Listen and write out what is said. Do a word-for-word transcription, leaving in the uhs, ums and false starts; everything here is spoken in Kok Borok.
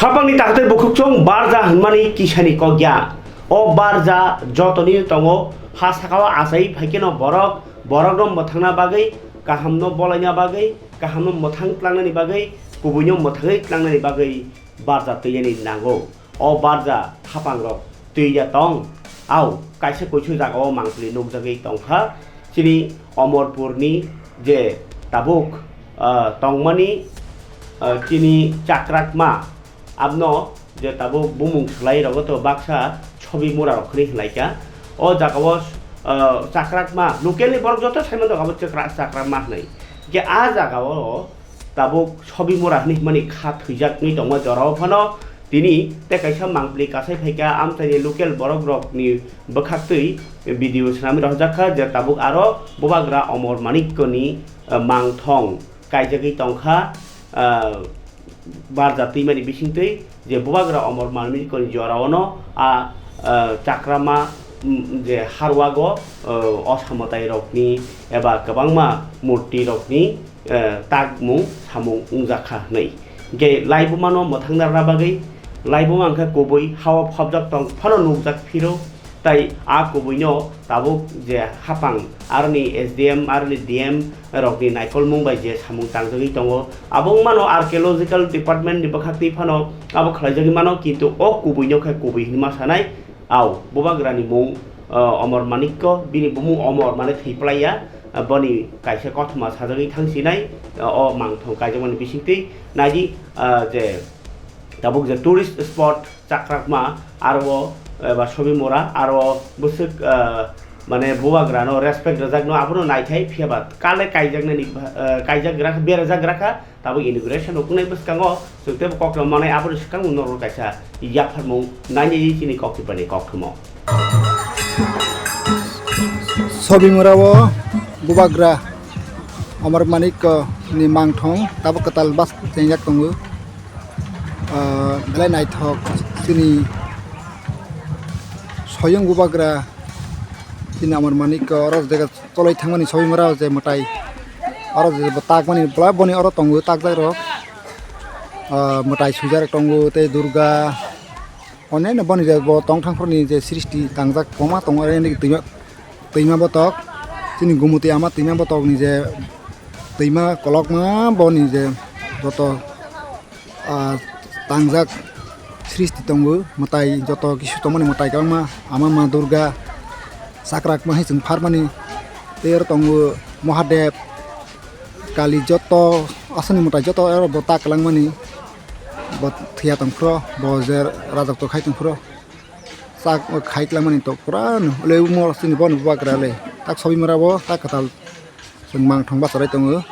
Khapangni takhwtwi bukhukchung barja hwnmani kisani kok ya. O barja jotoni tongo, ha sakao achai phaikeno borok, borokno mwthangna bagwi, kahamno bolaina bagwi, kahamno mwthang tlangnani bagwi, kubuino mwthangwi tlangnani bagwi barja twiyani nango. O barja hapangrok twi ya tong. Au, kaisa kuisu jagao mangpili nukjagwi tongkha. Chini Omorpurni je tabuk, ah, tongmani, ah, chini Chakrakma, abno je tabuk bumung swlai rogo to baksa Sobi Mura rok hwnwi hwnlaikha. O jagao, ah, Chakrakma, local ni borok joto saimano abo Chakra-, Chakrakma hwnwi. Hwnkhe a jagao tabuk Sobi Mura hwnwi hwnmani kha thwijaknwi tongma jorao phano tini tei kaisa mangpili kasai phaikha amchaini local borok rokni bwkhaktwi video swnamwi rohorjakha je tabuk aro bubagra Omor Manikkoni, ah, mangthong kaijagwi tongkha, ah, barja twimani bisingtwi je bubagra Omor Manikkoni joraono a, ah, Chakrama, mm, je harwago, ah, osa mwtairokni eba kwbangma murtirokni, eh, takmung samung wngjakha hwnwi. Hwnkhe laibumano mwthangna rwna bagwi laibuma wngkha kubui hao phobjak tong phano nukjak phiro, tai a kubuino tabuk je hapang aroni S D M, aroni D M rokni naikolmung bai je samung tangjagwi tongo, abo wngmano archaeological department ni bwkhaktwi phano abo khlaijagwi mano, kintu o kubuino khe kubui hwnwi ma sanai. Au, bubagrani mung, ah, Omor Manikko, bini bumung Omor mane thwi plaiya, ah, boni kaisa kothoma sajagwi thangsinai, ah, o mangthong kaijakmani bisingtwi naidi, ah, je tabuk je tourist spot Chakrakma, aro eba Sobi Mura, aro bwswk, ah, mane bubagrano respect rwjakno abono naithai, phiyaba kale kaijaknani, ah, kaijak gra-, berajak grakha. Tabuk inauguration rok wngnai bwskango chwng teibo koktwma manai, aboni swkango norok kaisa yapharmung nainai chini koktwmani koktwmo. Sobimura o bubagra Amar Manik ni mangthong tabuk kwtal bas chengjak tongo. Ah, belai naithok chini soyung bubagra chini Amar Manik oro jaga choloi thangmani Sobimura o je mwtai, oro je bo takmani bwla boni oro tongo takjak rok. Ah, mwtai swijak tongo tei Durga, onyaino boni je bo tongthangphurni je srishti tangjak kwbangma tongo, oro nini twima, twima botok, chini Gumutwi ama twima botokni je twima kolokma boni je joto ah, tangjak srishti tongo, mwtai joto kisu tongmani mwtai kwbangma, ama ma Durga, Chakrakma hai chwng pharmani, tei oro tongo Mahadev, Kali joto aswkni mwtai joto oro bo ta kwlangmani, bo thwiya tongphuru, bo je rajotto khai tongphuru, chak khai kwlangmani to pura no, le omo chini bono bubagra le, tak Sobimura bo tak kwtal. Chwng mangthong bachai tongo.